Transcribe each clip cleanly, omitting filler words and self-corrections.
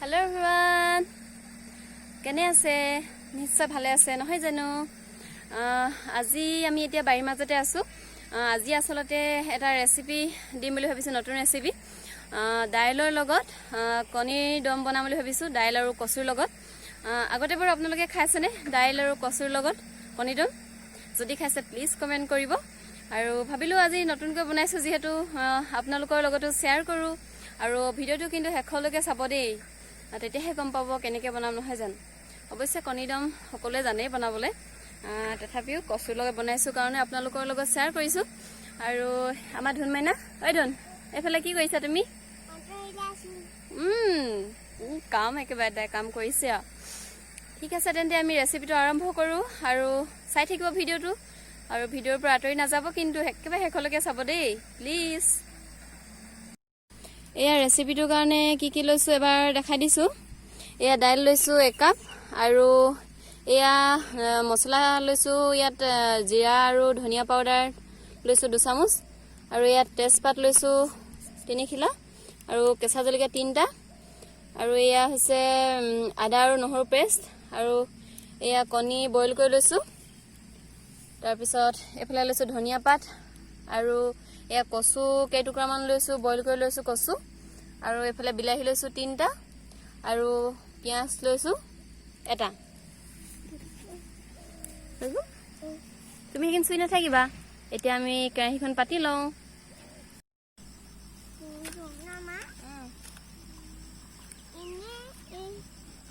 Hello' everyone, কেনে আছে? নিশ্চয় ভালে আছে নহয় জানো? আজি আমি এতিয়া বাৰীৰ মাজতে আছোঁ। আজি আচলতে এটা ৰেচিপি দিম বুলি ভাবিছোঁ, নতুন ৰেচিপি। দাইলৰ লগত কণীৰ দম বনাম বুলি ভাবিছোঁ, দাইল আৰু কচুৰ লগত। আগতে বাৰু আপোনালোকে খাইছেনে দাইল আৰু কচুৰ লগত কণী দম? যদি খাইছে প্লিজ কমেণ্ট কৰিব। আৰু ভাবিলোঁ আজি নতুনকৈ বনাইছোঁ যিহেতু আপোনালোকৰ লগতো শ্বেয়াৰ কৰোঁ। আৰু ভিডিঅ'টো কিন্তু শেষলৈকে চাব দেই, তেতিয়াহে গম পাব কেনেকৈ বনাম নহয় জানো? অৱশ্যে কণী দম সকলোৱে জানেই বনাবলৈ, তথাপিও কচুৰ লগত বনাইছোঁ কাৰণে আপোনালোকৰ লগত শ্বেয়াৰ কৰিছোঁ। আৰু আমাৰ ধুন মাইনা, ঐ ধুন, এইফালে কি কৰিছা তুমি? কাম একেবাৰে তাই কাম কৰিছে আৰু। ঠিক আছে, তেন্তে আমি ৰেচিপিটো আৰম্ভ কৰোঁ আৰু চাই থাকিব ভিডিঅ'টো, আৰু ভিডিঅ'ৰ পৰা আঁতৰি নাযাব কিন্তু, একেবাৰে শেষলৈকে চাব দেই প্লিজ। এয়া ৰেচিপিটোৰ কাৰণে কি কি লৈছোঁ এবাৰ দেখাই দিছোঁ। এয়া দাইল লৈছোঁ একাপ, আৰু এয়া মছলা লৈছোঁ ইয়াত, জিৰা আৰু ধনিয়া পাউডাৰ লৈছোঁ 2 চামুচ, আৰু ইয়াত তেজপাত লৈছোঁ 3 খিলা, আৰু কেঁচা জলকীয়া 3টা, আৰু এয়া হৈছে আদা আৰু নহৰু পেষ্ট, আৰু এয়া কণী বইল কৰি লৈছোঁ। তাৰপিছত এইফালে লৈছোঁ ধনিয়া পাত, আৰু এয়া কচু কেইটুকুৰামান লৈছোঁ, বইল কৰি লৈছোঁ কচু, আৰু এইফালে বিলাহী লৈছোঁ 3টা, আৰু পিঁয়াজ লৈছোঁ এটা। হৈ গ'ল? তুমি সেইখিনি চুই নাথাকিবা। এতিয়া আমি কেৰাহীখন পাতি লওঁ।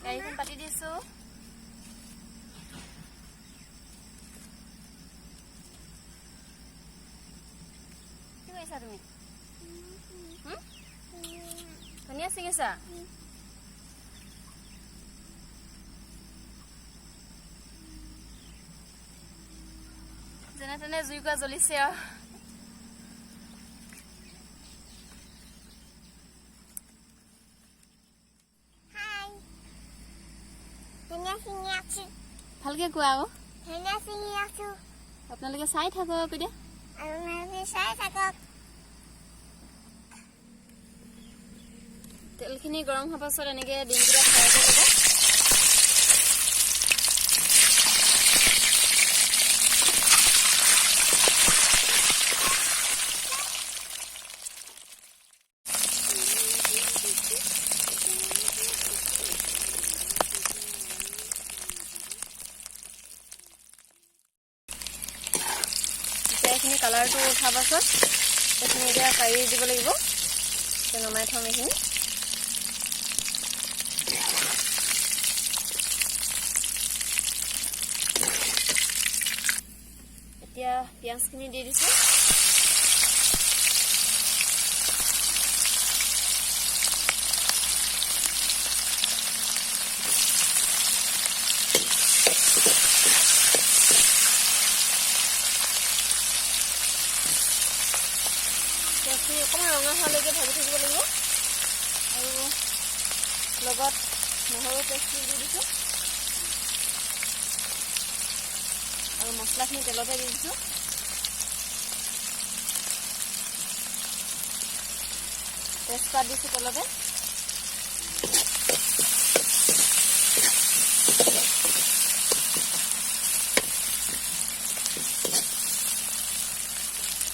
কেৰাহীখন পাতি দিছোঁ। কি কৰিছা তুমি? হুম? ধনিয়া ছিঙিছা? যেনে তেনে জুইকুৰা জ্বলিছে আৰু। হাই, ধনিয়া ছিঙি আছো। ভালকে কোৱা আকৌ। ধনিয়া ছিঙি আছো। আপোনালোকে চাই থাকক এতিয়া। আপোনালোকে চাই থাকক। তেলখিনি গৰম হোৱাৰ পাছত এনেকে ডিমকেইটা ফ্ৰাই কৰি ল'ব। এতিয়া এইখিনি কালাৰটো উঠাৰ পাছত এইখিনি এতিয়া কাঢ়ি দিব লাগিব। এতিয়া নমাই থ'ম এইখিনি। এতিয়া পিঁয়াজখিনি দি দিছোঁ। পিঁয়াজখিনি অকণমান ৰঙা হোৱালৈকে ভাজি থাকিব লাগিব, আৰু লগত নহৰু পেষ্টখিনি দি দিছোঁ, আৰু মছলাখিনি তেলতে দি দিছোঁ। তেজপাত দিছোঁ তেলতে।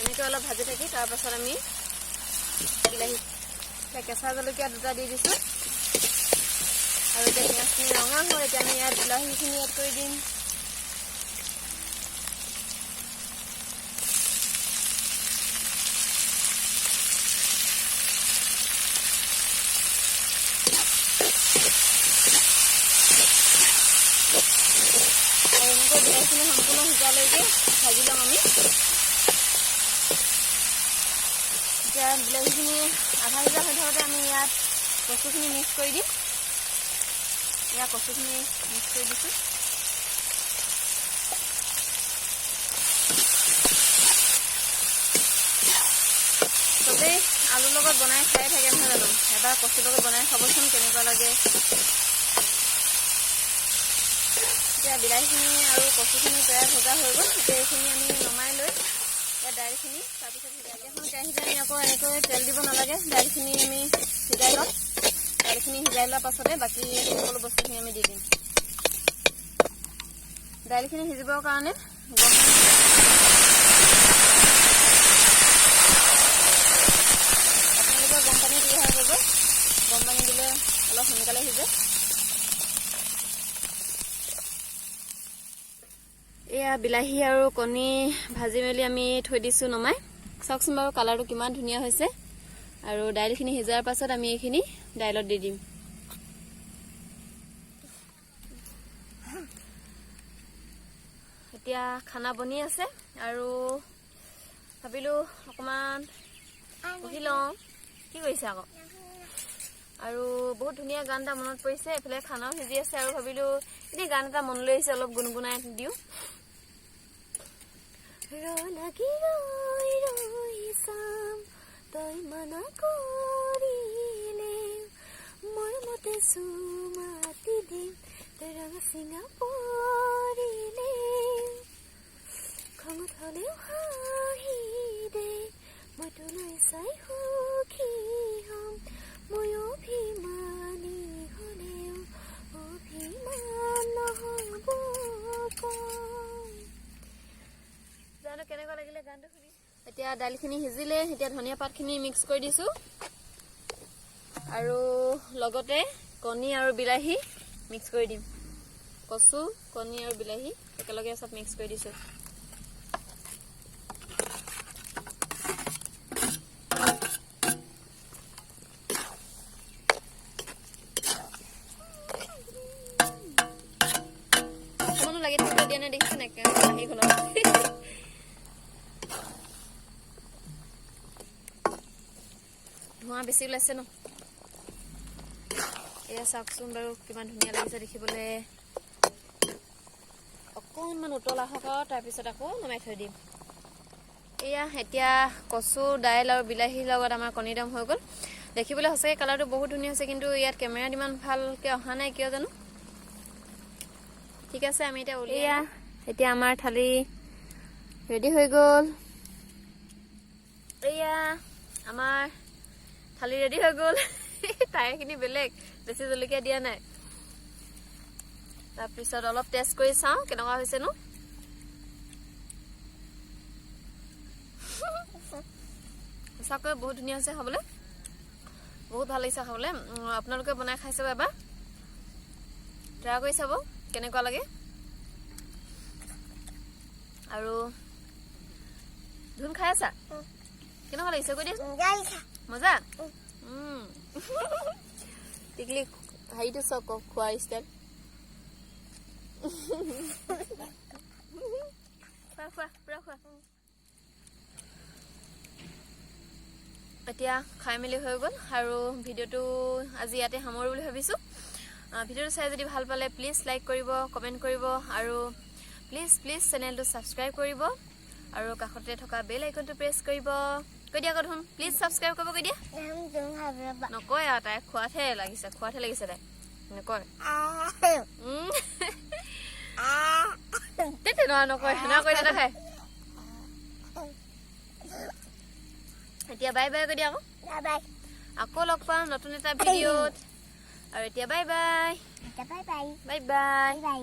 এনেকৈ অলপ ভাজি থাকি তাৰপাছত আমি বিলাহী, এতিয়া কেঁচা জলকীয়া 2টা দি দিছোঁ। আৰু এতিয়া পিঁয়াজখিনি ৰঙা হ'ল, এতিয়া আমি ইয়াত বিলাহীখিনি এড কৰি দিম। আৰু এনেকৈ বিলাহীখিনি সম্পূৰ্ণ সিজালৈকে ভাজি ল'ম আমি। এতিয়া বিলাহীখিনি আধা সিজা হৈ থাকোঁতে আমি ইয়াত কচুখিনি মিক্স কৰি দিম। ইয়াত কচুখিনি মিক্স কৰি দিছোঁ। চবেই আলুৰ লগত বনাই খাই থাকে নহয় জানো? এবাৰ কচুৰ লগত বনাই খাবচোন কেনেকুৱা লাগে। এতিয়া বিলাহীখিনি আৰু কচুখিনি প্ৰায় ভজা হৈ গ'ল। এতিয়া এইখিনি আমি নমাই লৈ ইয়াত দাইলখিনি তাৰপিছত সিজাই এখন কেৰাহীতে আমি আকৌ এনেকৈ তেল দিব নালাগে, দাইলখিনি আমি সিজাই ল'ম। দাইলখিনি সিজাই লোৱাৰ পাছতে বাকী সকলো বস্তুখিনি আমি দি দিম। দাইলখিনি সিজিবৰ কাৰণে গৰম আপোনালোকে গৰম পানী ব্যৱহাৰ কৰিব। গৰম পানী দিলে অলপ সোনকালে সিজে। এয়া বিলাহী আৰু কণী ভাজি মেলি আমি থৈ দিছোঁ নমাই। চাওকচোন বাৰু, কালাৰটো কিমান ধুনীয়া হৈছে। আৰু দাইলখিনি সিজাৰ পাছত আমি এইখিনি দাইলত দি দিম। এতিয়া খানা বনি আছে আৰু ভাবিলোঁ অকণমান বহি লওঁ। কি কৰিছে আকৌ? আৰু বহুত ধুনীয়া গান এটা মনত পৰিছে। এইফালে খানাও সিজি আছে আৰু ভাবিলোঁ এনেই গান এটা মনলৈ আহিছে, অলপ গুণগুণাই দিওঁ। ৰ লাগি ৰৈ ৰৈ চাম, তই মানা কৰিলে মৰমতে চুমাতি দিম, তই ৰঙা চিঙা পৰিলে খঙত হ'লেও হাঁহি দে, মই তোলৈ চাই সুখী হ'ম, মই অভিমানী হ'লেও অভিমান নহ'ব কম। জানো কেনেকুৱা লাগিলে গানটো শুনি। এতিয়া দাইলখিনি সিজিলে, এতিয়া ধনিয়া পাতখিনি মিক্স কৰি দিছোঁ আৰু লগতে কণী আৰু বিলাহী মিক্স কৰি দিম। কচু, কণী আৰু বিলাহী একেলগে চব মিক্স কৰি দিছোঁ। অকণমানো লাগি থাকিব দিয়া নাই, দেখিছে নাই কাঁহীখনত? ধোঁৱা বেছি ওলাইছে ন? এয়া চাওকচোন বাৰু, কিমান ধুনীয়া লাগিছে দেখিবলৈ। অকণমান উতল আহক আৰু তাৰপিছত আকৌ নমাই থৈ দিম। এয়া এতিয়া কচু, দাইল আৰু বিলাহীৰ লগত আমাৰ কণী দম হৈ গ'ল। দেখিবলৈ সঁচাকৈ কালাৰটো বহুত ধুনীয়া হৈছে, কিন্তু ইয়াত কেমেৰাত ইমান ভালকৈ অহা নাই, কিয় জানো। ঠিক আছে, আমি এতিয়া উলিয়াই। এয়া এতিয়া আমাৰ থালি ৰেডি হৈ গ'ল। এয়া আমাৰ থালি ৰেডি হৈ গ'ল। তাইখিনি বেলেগ, বেছি জলকীয়া দিয়া নাই। তাৰপিছত অলপ টেষ্ট কৰি চাওঁ কেনেকুৱা হৈছেনো। সঁচাকৈ বহুত ধুনীয়া হৈছে খাবলৈ, বহুত ভাল লাগিছে খাবলৈ। আপোনালোকে বনাই খাই চাব, এবাৰ ট্ৰাই কৰি চাব কেনেকুৱা লাগে। আৰু ধুন খাই আছা, কেনেকুৱা লাগিছে কৈ দিয়াচোন। মজা। টিকলি হেৰিটো চাওক, খোৱা ষ্টাইল। খোৱা খোৱা, পুৰা খোৱা। এতিয়া খাই মেলি হৈ গ'ল আৰু ভিডিঅ'টো আজি ইয়াতে সামৰোঁ বুলি ভাবিছোঁ। ভিডিঅ'টো চাই যদি ভাল পালে প্লিজ লাইক কৰিব, কমেণ্ট কৰিব আৰু প্লিজ প্লিজ চেনেলটো ছাবস্ক্ৰাইব কৰিব আৰু কাষতে থকা বেল আইকনটো প্ৰেছ কৰিব। কৈ দিয়া আকৌ ধুন, প্লিজ ছাবস্ক্ৰাইব কৰিব কৈ দিয়া। নকয় আৰু, তাই খোৱাতহে লাগিছে, খোৱাতহে লাগিছে, তাই নকয়। নহয়, নকয়, নকয়, নাখায়। এতিয়া বাই বাই কৈ দিয়া আকৌ। আকৌ লগ পাম নতুন এটা ভিডিঅ'ত। আৰু এতিয়া bye bye. Bye bye. Bye bye. Bye.